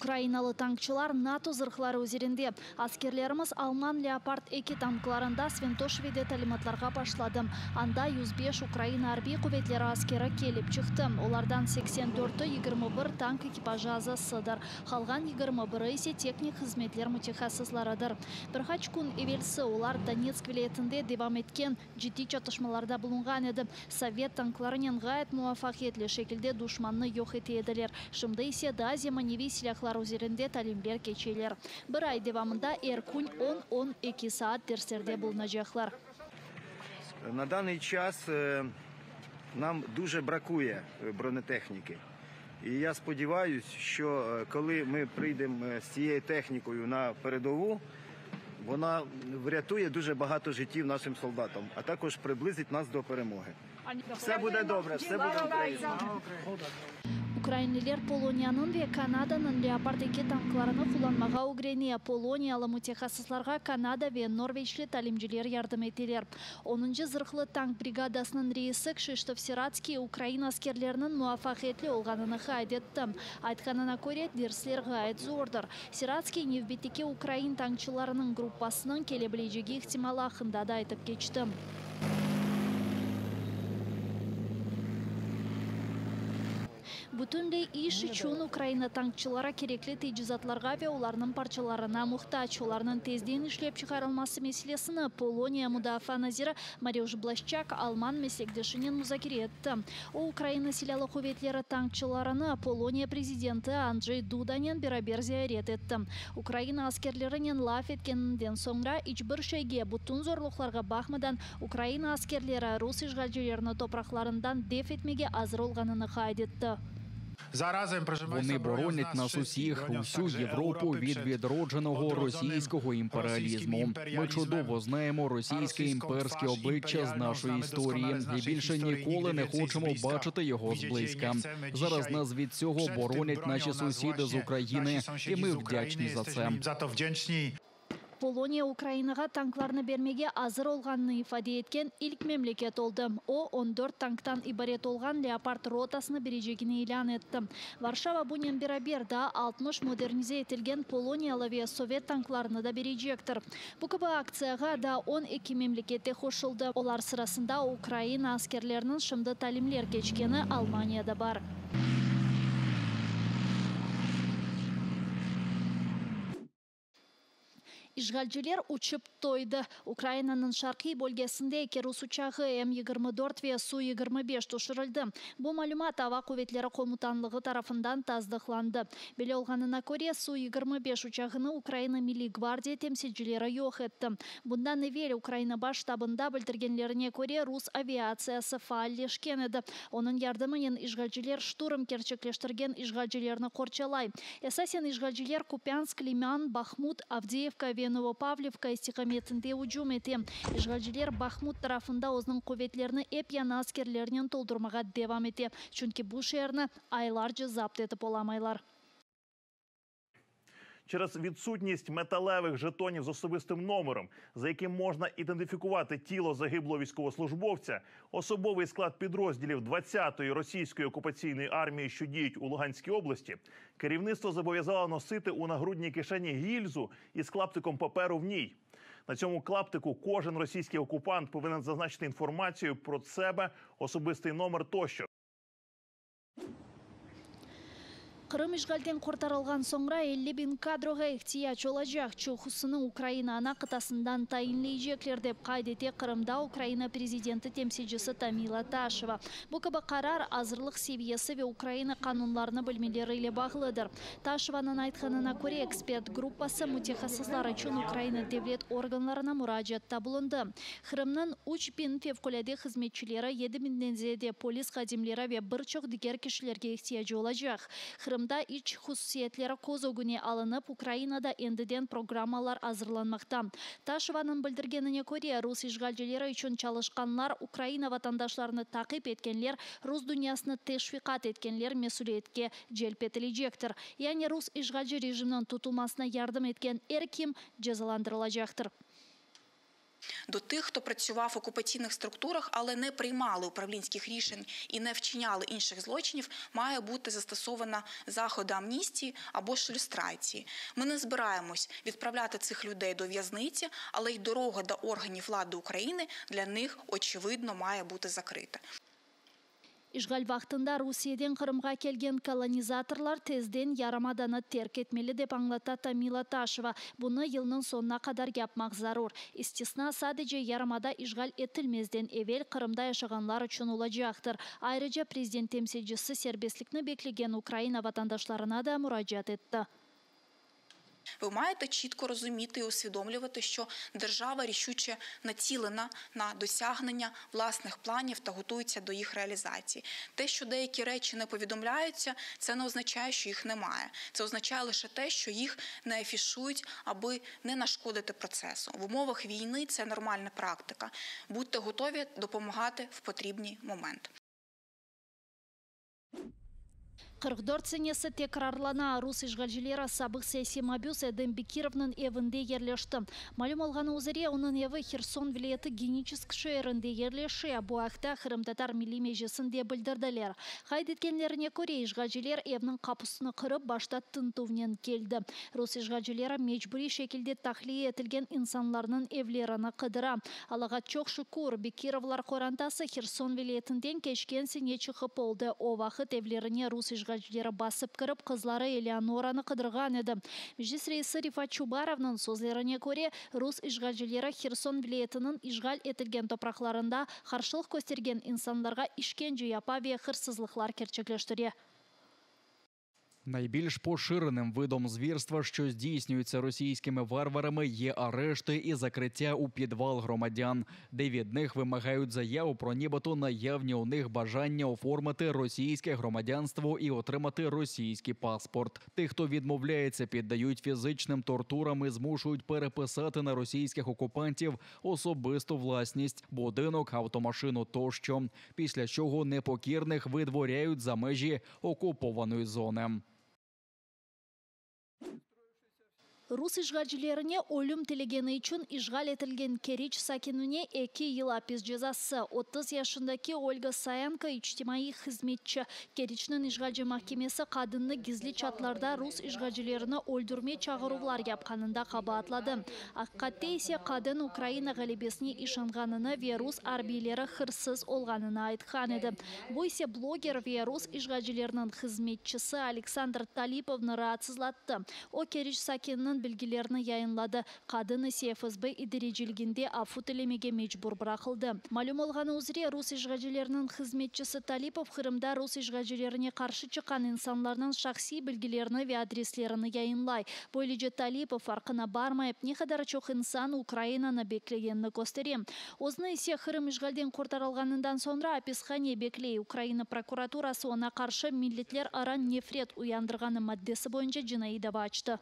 Ukrainalı tankçılar NATO zırhları üzerinde. Askerlerimiz alman Leopard 2 tanklarında Sventoşevede talimatlarğa başladı. Anda 105 Ukraina arbiy quvetleri askeri kelip çıqtı. Olardan 84-i 21 tank ekipajı azasıdır. Qalğan 21-i ise tehnik hızmetler mütehassıslarıdır. Bir qaç kün evelsi olar Donetsk vilâyetinde devam etken ciddiy çatışmalarda bulunğan edi. Sovet tanklarınen ğayet muvafaqiyetli şekilde duşmannı yoq ete ediler. Şimdi ise daa zemaneviy silâhlar üzerinde talimler keçeler. Bir ay devamında er kün 10-12 saat derslerde bulunacaqlar. На даний час нам дуже бракує бронетехніки. І я сподіваюся, що коли ми прийдемо з цією технікою на передову, вона врятує дуже багато життів нашим солдатам, а також приблизить нас до перемоги. Все буде добре, все буде Україна. Ukrainliler Poloniyanıñ ve Kanadanıñ Leopard 2 tanklarını qullanmağa ögrene. Poloniyalı mütehassıslarğa Kanada ve Norveçli talimciler yardım eteler. 10 zırhlı tank brigadasınıñ reisi Kşiştof Siratskiy ukrain askerleriniñ muvafaqiyetli olğanını qayd etti. Aytqanına köre, dersler ğayet zordır. Siratskiy nevbetteki ukrain tankçılarınıñ gruppasınıñ kele bilecegi ihtimalı aqqında da aytıp keçti. Bütünley iş içün Ukraina tankçıları kerekli tecizatlarğa ve olarnıñ parçalarına muhtac. Olarnıñ tezden işlep çıqarılması meselesini Poloniya mudafaa naziri Mariuş Blaşçak alman meslekdeşinen muzakere etti. O, Ukraina Silâlı quvetleri tankçılarını Poloniya prezidenti Andjey Dudanen beraber ziyaret etti. Ukraina askerlerinen laf etkeninden soñra iç bir şeyge, bütün zorluqlarğa baqmadan, Ukraina askerleri rus işğalcilerini topraqlarından def etmege azır olğanını qayd etti. Вони боронять нас усіх, усю Європу від відродженого російського імперіалізму. Ми чудово знаємо російське імперське обличчя з нашої історії і більше ніколи не хочемо бачити його зблизька. Зараз нас від цього боронять наші сусіди з України, і ми вдячні за це. Poloniya Ukrainağa tanklarnı bermege azır olğanını ifade etken ilk memleket oldı. O, 14 tanktan ibaret olğan Leopard rotasını berecegini ilân etti. Varşava bunen beraber daa 60 modernize etilgen poloniyalı ve sovet tanklarını da berecektir. Bu kibi aktsiyağa daa 12 memleket de qoşuldı. Olar sırasında Ukraina askerleriniñ şimdi talimler keçkeni Almaniya da bar. İşğalciler uçıp toydı. Ukrainanıñ şarqiy bölgesinde eki rus uçağı M-24 ve Su-25 tüşürildi. Bu malümat Ava quvetleri komutanlığı tarafından tasdıqlandı. Belli olğanına köre, Su-25 uçağını Ukraina Milliy gvardiya temsilcileri yoq etti. Bundan evel Ukraina baş ştabında bildirgenlerine köre, rus aviatsiyası faalleşken edi. Onıñ yardımınen işğalciler şturm kerçekleştirgen işğalcilerni qorçalay. Esasen işğalciler Kupyansk, Liman, Bahmut, Avdeyevka ve Novopavlivka istiqametinde ücüm ete. İşğalciler Bahmut tarafında özüniñ quvetlerini ep yañı askerlernen toldurmağa devam ete. Çünki bu şeerni aylarca zapt etip olamaylar. Через відсутність металевих жетонів з особистим номером, за яким можна ідентифікувати тіло загиблого військовослужбовця, особовий склад підрозділів 20-ї російської окупаційної армії, що діють у Луганській області, керівництво зобов'язало носити у нагрудній кишені гільзу із клаптиком паперу в ній. На цьому клаптику кожен російський окупант повинен зазначити інформацію про себе, особистий номер тощо. Qırım işğalden qurtarılğan soñra 50 biñ kadroğa ihtiyac olacaq. Çoqusını Ukraina ana qıtasından tayinleycekler, dep qayd ete Qırımda Ukraina prezidenti temsilcisi Tamila Taşeva. Bu kibi qarar azırlıq seviyesi ve Ukraina qanunlarını bilmeleri ile bağlıdır. Taşevanıñ aytqanına köre, ekspert gruppası mütehassıslar içün Ukraina devlet organlarına muracaatta bulundı. Qırımnıñ 3000 fevqulâde hızmetçileri, 7000-den ziyade polis hadimleri ve bir çoq diger kişilerge ihtiyacı olacaq. Qırımda. Qırımda iç hususiyetleri köz ögüne alınıp, Ukrainada endiden programmalar azırlanmaqta. Taşevanıñ bildirgenine köre, rus işğalcileri içün çalışqanlar, Ukraina vatandaşlarını taqip etkenler, rus dünyasını teşviqat etkenler mesüliyetke celp etilecektir. Yani rus işğalci rejiminiñ tutulmasına yardım etken er kim cezalandırılacaqtır. До тих, хто працював в окупаційних структурах, але не приймали управлінських рішень і не вчиняли інших злочинів, має бути застосована заходи амністії або ж люстрації. Ми не збираємось відправляти цих людей до в'язниці, але й дорога до органів влади України для них, очевидно, має бути закрита. İşğal vaqtında Rusiyeden Qırımğa kelgen kolonizatorlar tezden yarımadanı terk etmeli, dep añlata Tamila Taşeva. Bunı yılnıñ soñuna qadar yapmaq zarur. İstisna sadece yarımada işğal etilmezden evel Qırımda yaşağanlar içün olacaqtır. Ayrıca prezident temsilcisi serbestlikni beklegen Ukraina vatandaşlarına da muracaat etti. Ви маєте чітко розуміти і усвідомлювати, що держава рішуче націлена на досягнення власних планів та готується до їх реалізації. Те, що деякі речі не повідомляються, це не означає, що їх немає. Це означає лише те, що їх не афішують, аби не нашкодити процесу. В умовах війни це нормальна практика. Будьте готові допомагати в потрібний момент. 44 senesi tekrarlana. Rus işğalcileri sabıq siyasiy mabüs Edem Bekirovnıñ evinde yerleşti. Malüm olğanı üzre, onıñ evi Herson vilâyeti Geniçesk şeerinde yerleşe. Bu aqta Qırımtatar Milliy Meclisinde bildirdiler. Qayd etkenlerine köre, işğalciler evniñ qapusını qırıp, başta tintüvnen keldi. Rus işğalcileri mecburiy şekilde tahliye etilgen insanlarnıñ evlerini qıdıra. Allağa çoq şükür, Bekirovlar qorantası Herson vilâyetinden keçken sene çıqıp oldı. O vaqıt evlerine rus işğalcileri basıp kirip, qızları Eleonoranı qıdırğan edi. Meclis reisi Refat Çubarovnıñ sözlerine köre, rus işğalcileri Herson vilâyetiniñ işğal etilgen topraqlarında qarşılıq köstergen insanlarğa işkence yapa ve hırsızlıqlar kerçekleştire. Найбільш поширеним видом звірства, що здійснюється російськими варварами, є арешти і закриття у підвал громадян, де від них вимагають заяву про нібито наявні у них бажання оформити російське громадянство і отримати російський паспорт. Тих, хто відмовляється, піддають фізичним тортурам і змушують переписати на російських окупантів особисту власність, будинок, автомашину тощо. Після чого непокірних видворяють за межі окупованої зони. Rus işğalcilerine ölüm tilegeni içün işğal etilgen Keriç sakinine eki yıl apis cezası. 30 yaşındaki Olga Sayenko içtimaiy hızmetçi. Keriçniñ işğalci mahkemesi qadınnı gizli çatlarda rus işğalcilerini öldürme çağıruvlar yapqanında qabaatladı. Aqiqatta ise qadın Ukraina ğalebesine işanğanını ve rus arbiyleri hırsız olğanını aytqan edi. Bu ise bloger ve rus işğalcileriniñ hızmetçisi Aleksandr Talipovnı raatsızlattı. O, Keriç sakininiñ bilgilerini yayınladı. Qadın ise FSB idarecilginde afu tilemege mecbur bıraqıldı. Malüm olğanı üzre, rus işğalcileriniñ hızmetçisi Talipov Qırımda rus işğalcilerine qarşı çıqqan insanlarnıñ şahsiy bilgilerini ve adreslerini yayınlay. Böylece Talipov farqına barmayıp, ne qadar çoq insan Ukrainanı beklegenini köstere. Özüni ise Qırım işğalden qurtarılğanından soñra apishane bekley. Ukraina prokuraturası oña qarşı milletlerara nefret uyandırğanı maddesi boyunca cinaiy dava açtı.